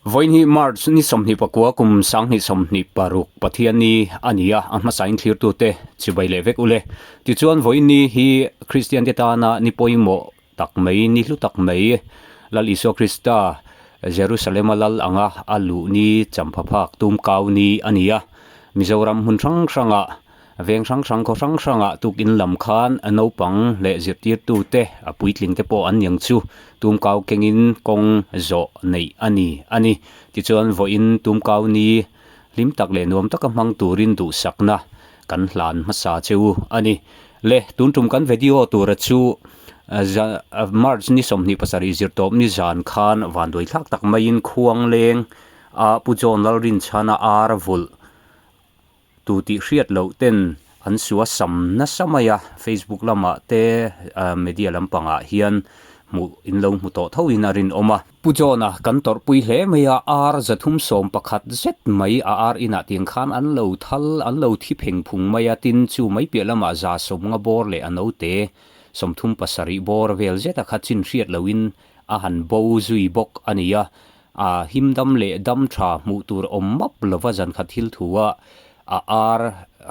Vawiin hi March ni 29 kum 2026 Pathianni a ni a, a hmasain thlirtute chibai leh vek ule. Tichuan vawiin ni hi Kristian te tana ni pawimawh tak mai, ni hlu tak mai, Lal Isua Krista Jerusalem-a lal anga a luh ni champhaphak tumkau ni a ni a. Mizoram hmun hrang hrangah Veng hrang hrang khaw hrang hrangah tukin lam khan naupang leh zirtirtute a puitling te pawh an niang chu tumkau kengin kawng zawh neih a ni a ni. Tichuan vawiin tumkau ni hlim tak leh nuam taka hmang turin duhsakna kan hlan hmasa cheu a ni. Le tun tum kan video tura chu March ni 27 zirtawp ni zan khan vanduai thlak tak maiin Khuangleng a Pu John Lalrinchhana ar vulh Tu tih hriat loh ten an sua sam nasa mai a, Facebook lamah te media lampangah hian hmuh in lo hmu tawh tho in a rinawm a. Pu John-a kan tawrhpui hle mai a, ar 311 zet mai a ar inah tiang khan an lo thal, an lo thi pheng phung mai a, tin chu mai piah lamah 150 bawr leh a note 37 bawr vel zeta kha chin hriat lohin a han bo zui bawk a ni a. A him dam leh dam tha hmuh tur awm map lova zan khat thil thu a, a ar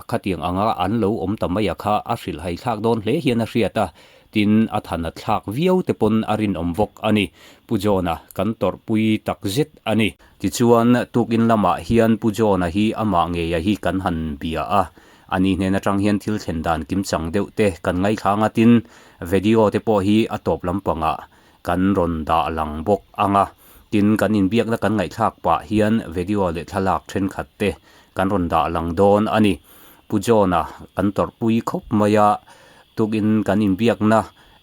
khatiang anga an lo awm ta mai a kha a hrilh hai thlak dawn hle hian a hriat a, tin a than a thlak viau te pawn a rinawm bawk a ni. Pu John-a kan tawrhpui tak zet a ni. Tichuan tukin lamah hian Pu John-a hi amah ngeia hi kan han bia a, ani hnen atang hian thil thlen dan kimchang deuh te kan ngaithla anga tin video te pawh hi a tawp lampangah Kan rawn dah lang bawk ang a, tin kan inbiakna kan ngaihthlak pah hian video leh thlalak thenkhat te kan rawn dah lang dawn a ni. Pu John-a kan tawrhpui khawp mai a, tukin kan inbiakna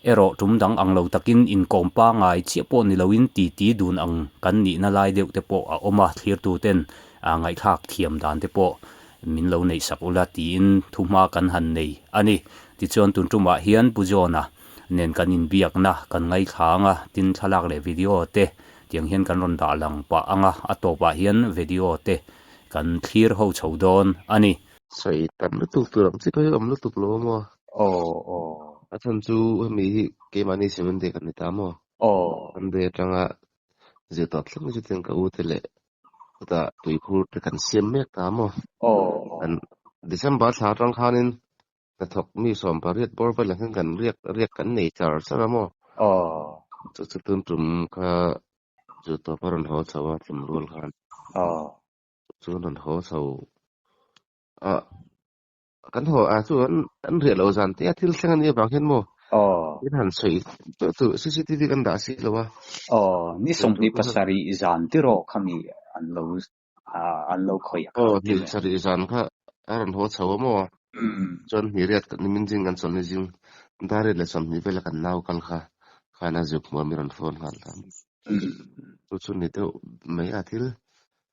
erawh tum dang ang lo takin inkawm pangai chiah pawh ni loin titi dun ang kan nihna lai deuh te pawh a awm a, thlirtuten ngaihthlak thiam dan te pawh min lo neihsak ula tiin thuhma kan han nei a ni. Tichuan tun tumah hian Pu John-a nen kan inbiakna kan ngaithla ang a, tin thlalak leh video te tiang hian kan rawn dah lang pah ang a, a tawpah hian video te kan thlir ho chho dawn a ni. Sawi tam lutuk tur ang chi pawh hi awm lutuk lo maw? Aw aw. A chhan chu hemi hi keimahni Seventh Day kan ni ta maw? Aw. Sunday atanga zir tawh thleng chu chuan ka u te leh chutah tuikhur te kan siam mek ta maw? Aw. Kan December thla atang khanin Hnathawk mi 18 bawr velah hian kan riak riak kan nei char char a maw? Aw. Chu chu tun tum kha chu tawp a rawn haw chho a tlum rual khan. Aw. Chu rawn haw chho a kan haw a chu an an riah loh zan te a thil thleng a nih avang hian maw? Aw. Thil han sawi chu chu CCTV kan dah si lo a. Aw, ni 27 zan tiraw khami an lo an lo khawih a kha. Aw, ni sarih zan kha a rawn haw chho a maw? Chuan hnih riat nimin zing kan chawlh ni zing dar riat leh 20 vela kan nau kal kha khan a zuk hmuh a mi rawn phone nghal ta. Chu chu ni deuh mai a thil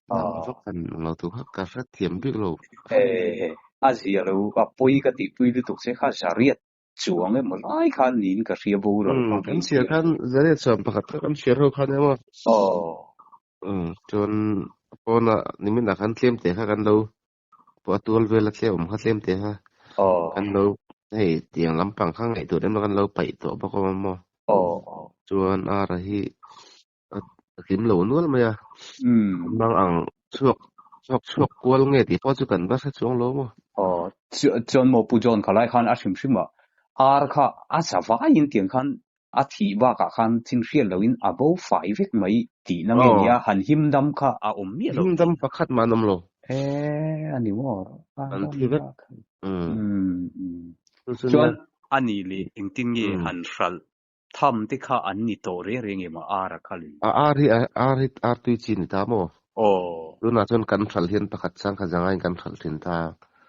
dang vak kan lo tu kha ka hre thiam bik lo. A zia lo a pawi ka tihpui lutuk che kha zariat chuang emaw lai khan niin ka hria bo ro kha. Kan chhiar khan zariat 11 kha kan chhiar ho khan emaw. Aw. Chuan pawna niminah khan tlem te kha kan lo pawh a tual vela tlem awm kha tlem te kha kan lo hei tiang lampang kha ngaihtuah emaw kan lo paih tawh bawk awm maw. Chuan ara hi a kim lo nual mai a. Mang ang chhuak chhuak chhuak kual nge tih pawh chu kan va hre chuang lo maw. Aw chuan maw Pu John kha lai khan a hrim hrim a ar kha a za vaiin tiang khan A thih bakah khan chin hriat loin a bo fai vek mai tihna nge nia han him dam kha a awm miah lo. Him dam pakhat mah an awm lo. E a ni maw? An thi vek. Chuan a ni leh engtin nge han hralh tham te kha an ni tawh reng reng em a ar a kha le? A ar hi ar hi ar tui chi ni ta maw? Aw. Tunah chuan kan hralh hian pakhat chang kha zangain kan hralh thin ta.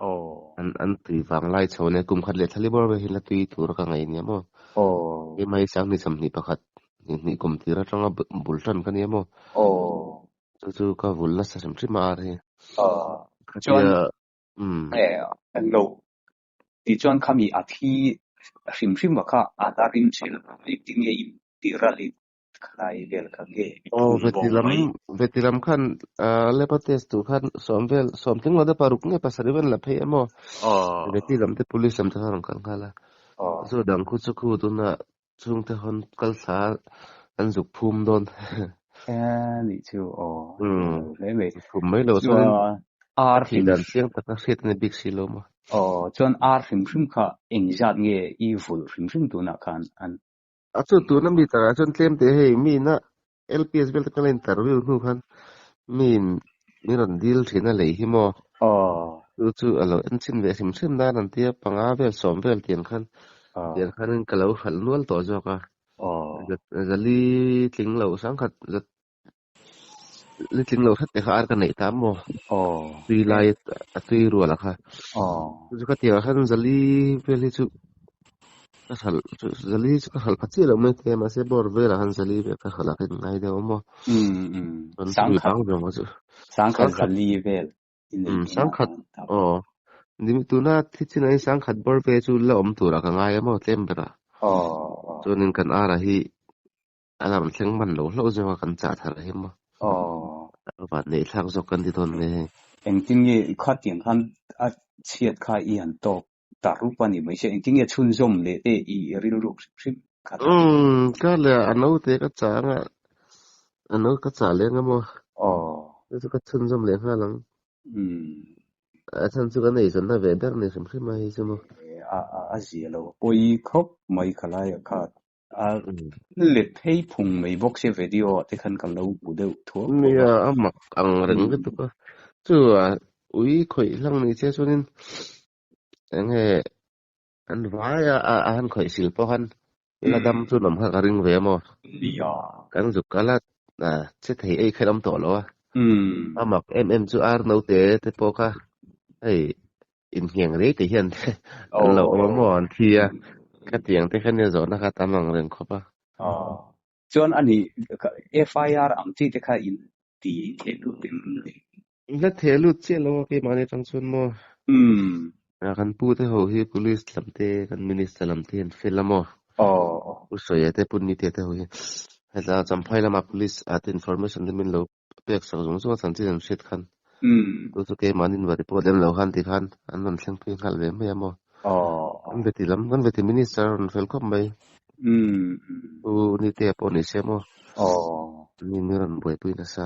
Aw. An an tui vang lai chho ania kum khat leh thla li bawr vel hi la tui tur a ka ngaih ania maw? Aw. Keimah hi 2021 hnih kum tir atanga bul tan ka nia maw? Aw. Chu chu ka vul nasa hrim hrim a ar hi. Aw. Chuan e englo tichuan khami a thi hrim hrim a kha a la rim chhe lo engtin nge in tih ral in Khalai vel kha nge i Aw, phum veti bo lam, mai? veti lam khan ah lab a test tur khan sawm vel, sawm tling lo te paruk nge pasarih vel la phei em aw. Aw. Veti lam te police lam te kha rawn kal nghal a. Aw. Chu dang khu chu khu tuna chhungte hawn kal thla an zuk phum dawn. Nih chu aw hle mai. Thum mai lo chuanin Chuan a ar thih hrim dan chiang taka hriat a ni bik si lo maw? Aw chuan ar hrim hrim kha engzat nge i vulh hrim hrim tunah khan an A chu tuna mi takah chuan tlem teh hei mi ina LPS vel te ka la interview hnu khan miin min rawn dil thin a lei hi maw? Aw. Chu chu a lo en chhin ve hrim hrim nan an tia panga vel sawm vel tiang khan tiang khanin ka lo hralh nual tawh zawk a. Zali tling lo sangkhat zat li tling lo hret te kha ar ka neih ta maw? Tui lai a tui rual a kha. Chu ka tiangah khan zali vel hi chu ka hralh zali chu ka hralh pha chiah lo mai thei a mahse bawr velah khan zali vel ka hralh a ka inngai deuh a maw? Chuan chumi Sangkhat bang zawng kha chu sangkhat sangkhat zali vel i neih um tunah sangkhat khan ta. aw tuna thi chinah hian sangkhat bawr ve chu la awm turah ka ngai a maw tlem berah. Aw. Chuanin kan ara hi a lam thleng hman lo hlauh zawk a kan chah thar hi maw. Aw. A van neih thlak zawk kan ti dawn nge hei. Engtin nge khatiang khan a chhiat kha i han tawk ta rup a ni mai sia engtin nge chhunzawm leh te i rilru hrim hrim kha ta. Umm ka leh a naute ka chah anga a no ka chah leng a maw. Aw. Chu chu ka chhunzawm leh nghal ang. Umm. A chhan chu kan eizawnna ve ber ni hrim hrim a hei chu maw. A a zia lo pawi khawp mai khalai ah kha a let phei phung mai bawk sia video ah te khan ka lo hmu deuh thuak thuak a. Nia a mak ang reng lutuk a. Chu a ui khawih hlang ni che chuanin enge an vai a a han khawih sil pawh khan la dam chu nawm kha ka ring ve a maw. Nia. Kan zuk kal a che thei ei kha an awm tawh lo a. A mak em em chu ar naute te pawh kha hei Inngeng rei te hian an lo awm a maw an thi a, khatiang te khan nia zawhna kha tam ang reng khawp a. Aw. Chuan ani FIR ang chi te kha in ti in theh lut em ni? La theh lut chiah lo a keimahni atang chuan maw. Umm. Kan pu te ho hi police lam te kan minister lam te hi an fel a maw. Aw. Pu Sawia te Pu Nitea te ho hi hetah Champhai lama police ah te information te min lo pek sak zawng zawng a chanchin an hriat khan chu chu keimahni in va report lem lo khan ti khan an rawn thleng phei nghal ve mai a maw kan veti lam kan veti minister a rawn fel khawp mai u Nitea pawh ni se maw mi mi rawn buaipui nasa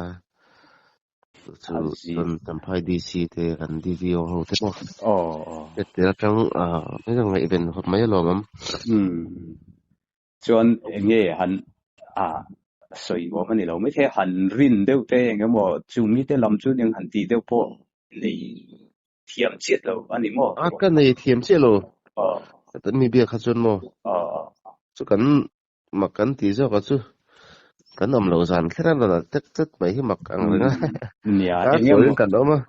chu chu chuan Champhai DC te kan DVO ho te maw heti atang ngaihven khawp mai alawm awm. Chuan eng nge han a sawi awm a ni lo maithei han rin deuh te eng emaw chu mite lam chu eng han tih deuh pawh nei thiam chiah lo a ni maw? A ka nei thiam chiah lo. Mi biak kha chuan maw? Chu kan mak kan tih zawk a chu kan awm loh zan kher a rawn tek tlat mai hi mak ang reng a. Nia, Tar eng turin emaw. kan awm a.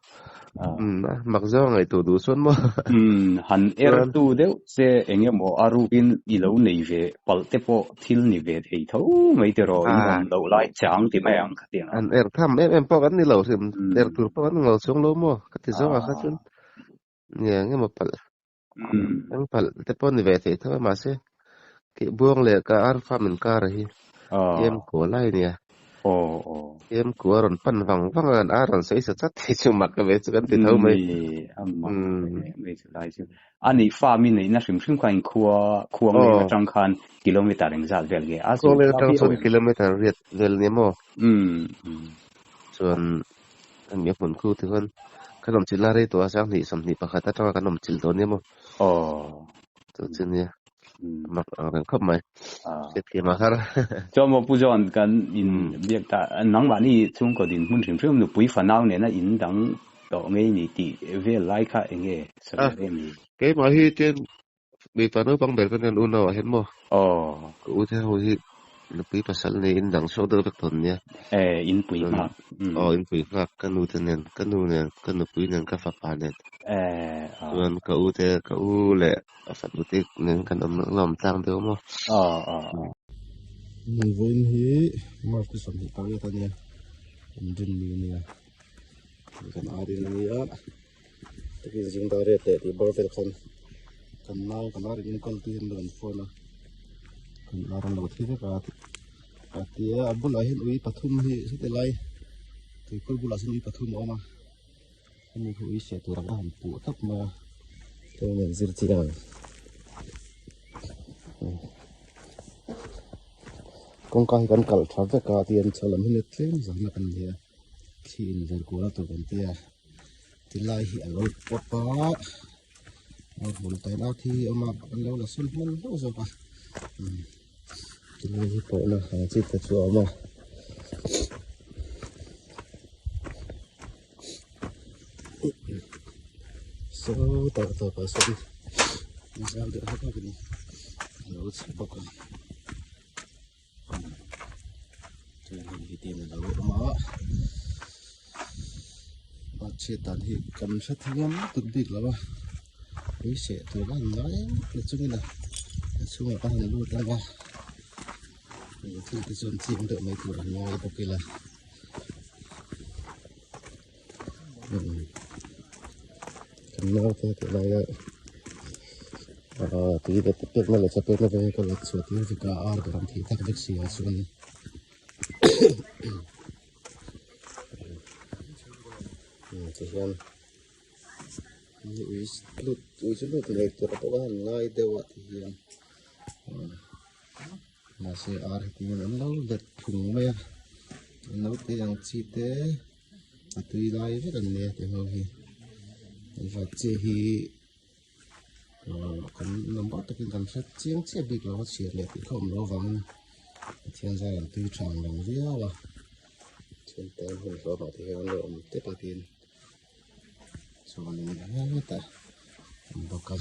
Mak zawng ngaihtuah duh chuan maw? Han er tu deuh che eng emaw a rukin i lo nei ve palh te pawh thil ni ve thei tho mai tiraw in awm loh lai chang ti mai ang khatiang a. Han er tham em em pawh kan ni lo hrim, er tur pawh kan ni lo chuang lo maw? Ka ti zawng ah kha chuan nia eng emaw palh eng palh te pawh ni ve thei tho a mahse kih buang leh ka ar farm inkar a hi kem kua lai nia kem kua rawn pan vang vang a kan ar rawn sawi sa chat hi chu mak ve chu kan ti tho mai. Ani farm i neihna hrim hrim kha in khua khuang leng atang khan kilometer engzat vel nge a Khuang leng atang chuan kilometer riat vel nia maw chuan Kan mi a hmun khu ti khan kan awm chilh na rei tawh a sanghnih sawmhnih pakhat atanga kan awm chilh tawh nia maw? Aw. Chu chu nia. Mak ang reng khawp mai. Hriatthiam a har. Chuan maw Pu John kan in biak ta nangmahni chhungkaw dinhmun hrim hrim nupui fanau nena in dang tawh ngei ni tih vel lai kha eng nge sawi rem ni? Keimah hi chen Mipa naupang ber kan en unau ah hian maw? Aw. Ka u te ho hi nupui pasal nei in dang chhuak deuh vek tawn nia. Eh, in pui nghak. Aw, in pui nghak ka nu te nen, ka nu nen, ka nupui nen, ka fapa nen. Eh, aw. Chuan ka u te, ka u leh a fanu te nen kan awm la awm tlang deuh maw? Aw, aw, aw. Vawiin hi March ni 28 a nia, Inrinni a nia, kan ar in a nia. Tukin zing dar riat leh tih bawr vel khan kan nau kan ar in enkawl tu hian rawn phone a kan ar an lo thi vek a a ti a a bulah hian ui pathum hi heti lai tuikawr bulah sawn ui pathum a awm a hemi khi ui seh tur ang a han puh tawp mai a chuan an zir chiang ang. Kawngka hi kan kalh tha vek a tihian chho lam hi ni tlem zahna kan nei a thli in ver kual a tur kan tia tilai hi a lo pawp a a hmun tawn a thi awm a an lo la sawn hman hlauh zawk a tilai hi pawhna ang chi te chu a awm a. Saw tawh tawp ah sawn zau deuh hlek hlek a ni a lo chhe bawk a chuan hei hi te a lo awm a a chhiat dan hi kan hre thiam lutuk bik lo a ui seh tur a han ngai em na chungin a a chhungah ka han lut ang a thil te chuan chiang deuh mai tur an ngai bawk ila. Kan naute tih laia ah tui te pekna leh chaw pekna vel ka la chhuah tir vek a ar ber an thih tak vek si ah chuan tihian ui lut ui chu lut ngei tur pawh a han ngai deuh a tihian mahse ar hi tiin an lo let phung mai a an lo tei ang chi te a tui lai vek an nia ti ho hi vat chi hi kan number takin kan hre chiang chiah bik lo a chhiar leh tih kha awm loh avangin Pathian zar an tui tha ang reng viau a thian te an hun hlawm ah te hian an lo awm tep a tin chuanin hetah awm bawk a.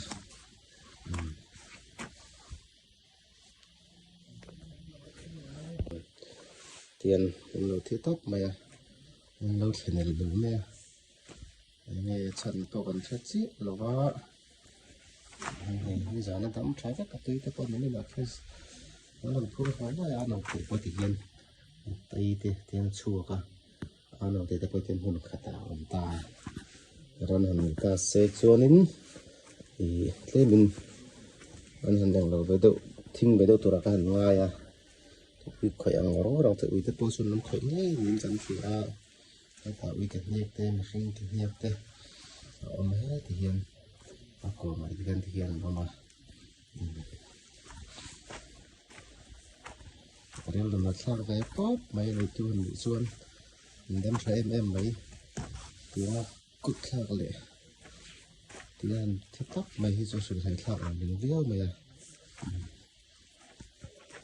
Tian an lo thi tawp mai a an lo thlenel duh mai a enge chhan pawh kan hre chiah lo va hei hi zan a dam tha vek a tui te pawh ni mai mahse an rawn phur haw mai a an rawn phur pawh ti hian tui te tian a chhuak a a naute te pawh hian hmun khatah a awm ta a ran han ni ta se chuanin ih tlemin an han eng lo ve deuh thing ve deuh turah ka han ngai a ui khawih ang rawng rawng te ui te pawh chuan an khawih ngei niin kan hria a hetah ui ke hnek te mihring ke hnek te a awm heti hian a kawmah te hian tihian an awm a. Rilru thlak ve pawp mai a neitu han nih chuan an dam tha em em mai tianga kut thlak leh tia han thi tawp mai hi chu hrilhhai thlak ang reng viau mai a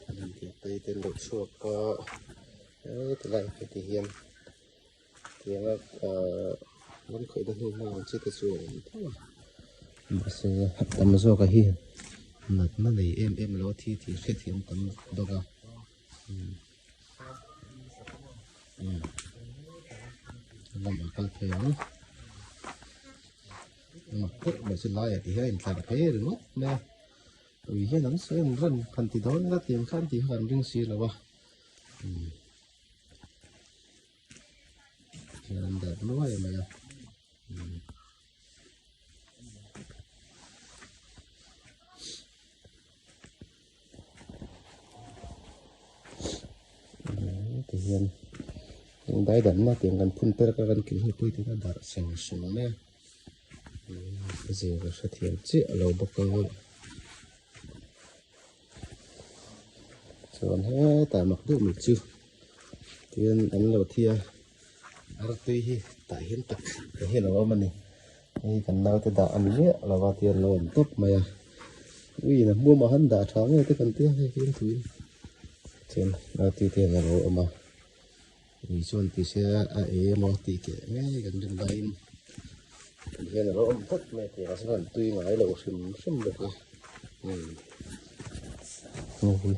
an han tih phei te an lo chhuak a hetilai heti hian tianga ahh ram khawihna hnu hma ang chi te chu a awm tho a mahse a tam zawk a hi natna nei em em lo a thi tih hriatthiam tam bawk a lamah kal phei ang mak deuh mai chu laiah ti hian a intlar phei ringawt mai a ui hian an sawi an rawn han ti dawn ila tiang khan tih kha an ring si lo a. Hian an darh nuai mai a ti hian eng dai danna tiang kan phun per ka kan kil ho pawh hi tihian a darh seng sung mai a zir ka hrethiam chiah lo bawk a. Chuan hetah mak deuh mai chu tihian an lo thi a artui hi tah hian tak te hi a lo awm a ni hei kan naute dah a ni miah lo a tihian a lo awm tawp mai a ui in a hmuam ah han dah tha nge te kan tia hei fimthuin chuan artui te hian a lo awm a ui chuan ti se a ei emaw tih keh ngei kan rin laiin tihian a lo awm tawp mai a tiang ah chuan tui ngai loh hrim hrim bawk a. Hei hi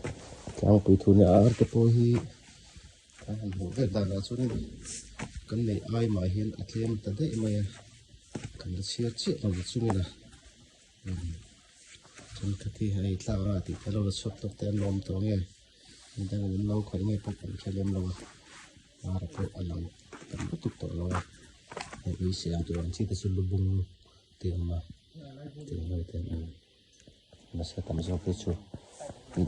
tlangpui thu nia ar te pawh hi kan han hmuh vek danah chuanin kan neih ai mah hian a tlem ta daih mai a kan la chhiar chiah lo chungin a thenkhat hi hei tlak a tih te lo la chhuak tawk te an awm tawh nge midang in an lo khawih nge pawh kan hre lem lo a ar pawh a lang tam lutuk tawh lo a hei ui siam tur ang chi te chu lu bung te a awm a tiang ho te an awm. Nasa tam zawk hi chu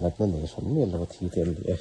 natna nei hran miah lo a thi te an ni e.